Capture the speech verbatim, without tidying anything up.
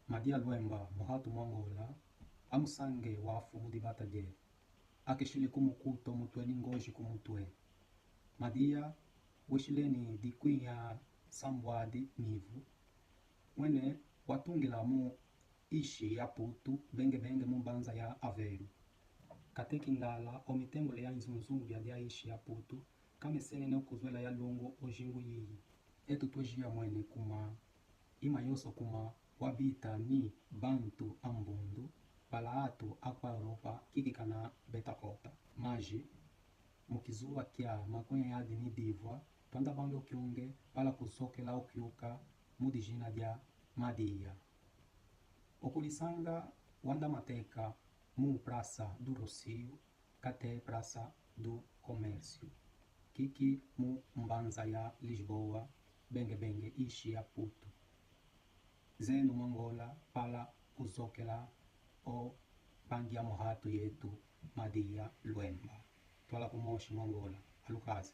Madia Luemba, muhatu Mongola, amusange wafu mudibata die, akeshile kumukuto mutwe ni ngoji kumutwe. Madia wishile ni dikwinya sambwadi nivu, mwene watungila mu ishi ya Putu, benge benge mu mbanza ya Aveiro. Kateki ngala omitengole ya inzunzungu bia dia ishi ya Putu, kamesenene okuzwela ya lungu ojingu yiyi. Etu twejia mwene kuma, ima yoso kuma, wabita ni bantu ambundu, bala atu akwa Europa kiki kana beta kota. Maji, mukizuwa kia makwenya yadi ni divwa, twanda bange okiunge, bala kuzokela okiuka, mudijina dia Madia. Okulisanga wanda mateka mu Praça do Rocio, kate Praça do Comércio, kiki mu mbanza ya Lisboa, benge benge ishi ya Putu. Zenu Mongola pala kuzokela o pangi ya muhatu yetu Madia Luemba. Twala kumoshi Mongola, alukaze.